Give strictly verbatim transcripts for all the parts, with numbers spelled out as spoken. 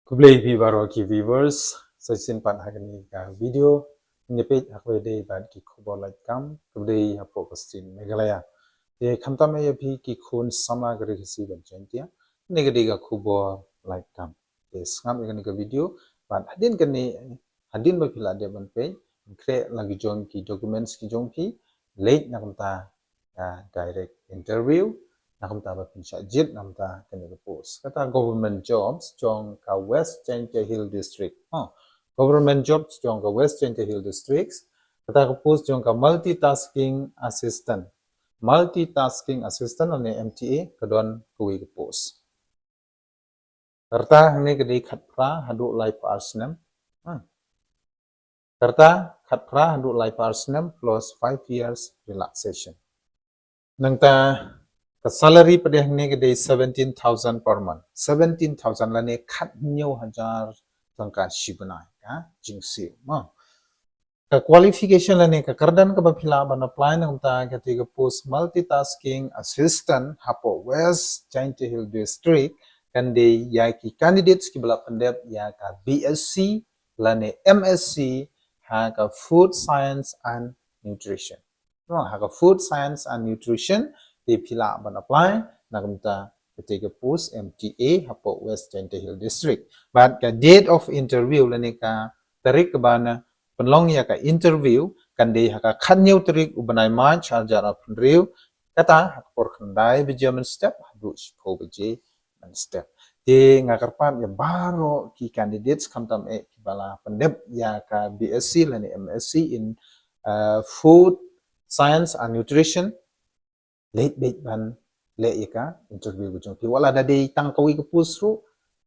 Khublei phi baroh ki viewers, sa shisien pat ha kane ka video ngi peit ha kaba ïadei bad ki khubor lait kam kaba dei hapoh ka state Meghalaya. Te khamtam ïa phi ki khun samla ka Ri Khasi bad Jaiñtia, kane ka dei ka khubor lait kam. Te sngap ïa kane ka video bad hadien kane, hadien ba phi la dep ban peit, khreh la ki jong ki documents ki jong phi, leit na kumta ka direct interview, na kumta ba phin shah jied na kumta kane ka post. Kata government jobs jong ka West Jaiñtia Hill District. Ha, government jobs jong ka West Jaiñtia Hill District. Kata ka post jong ka multitasking assistant. Multitasking assistant lane M T A, ka don kawei ka post. Ka rta hangne ka dei khatphra haduh laiphew ar snem. Hmm. Ka rta khatphra haduh laiphew ar snem plus five years relaxation. Nangta ka salary pat hangne ka dei seventeen thousand per month. Seventeen thousand lane khathynñiew hajar tyngka shi bnai ka jingsiew. Hmm. Ka qualification lane ka kyrdan kaba phi lah ban apply na kumta kata ka post multitasking assistant hapoh West Jaiñtia Hill District kan dei ïa ki candidates kiba la pyndep ïa ka B S C lane M S C ha ka food science and nutrition. No, ha ka food science and nutrition te phi lah ban apply na kumta kata ka post M T A hapoh West Jaiñtia Hill District. Bad ka date of interview lane ka tarik kaba na pynlong ïa ka interview kan dei ha ka khathynñiew tarik u bnai March arhajar arphew hynriew, kata ha ka por khyndai baje mynstep haduh shiphew baje mynstep. Te nga kyrpad ïa baroh ki candidates khamtam eh kiba la pyndep ïa ka B S C lane M S C in, uh, food science and nutrition, leit beit ban leh ïa ka interview ka jong phi. Wat la da dei tang kawei ka post ruh,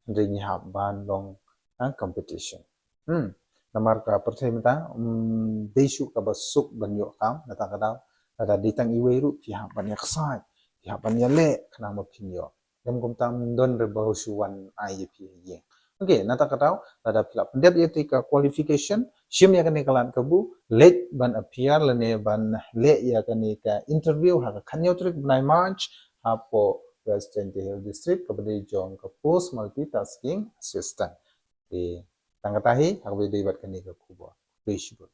hynrei ngi hap ban long, ha, competition. Hmm. Namar ka pyrthei mynta, hmm, dei shuh kaba suk ban ïoh kam, nangta ka daw, lada dei tang iwei ruh, phi hap ban ïa ksaid, phi hap ban ïa leh, khnang ba phin ïoh. Lem kumta ym don re ba u shu wan ai ïa phi ha ïing. Okay, nangta ka daw, lada phi la pyndep ïa kata ka qualification, shim ïa kane ka lad kabu, leit ban appear lane ban leh ïa kane ka interview ha ka khathynñiew tarik bnai March, hapoh West Jaiñtia Hill District, kaba dei jong ka post multitasking assistant. Te tang kata hi, ha kaba dei bad kane ka khubor. Khublei shibun.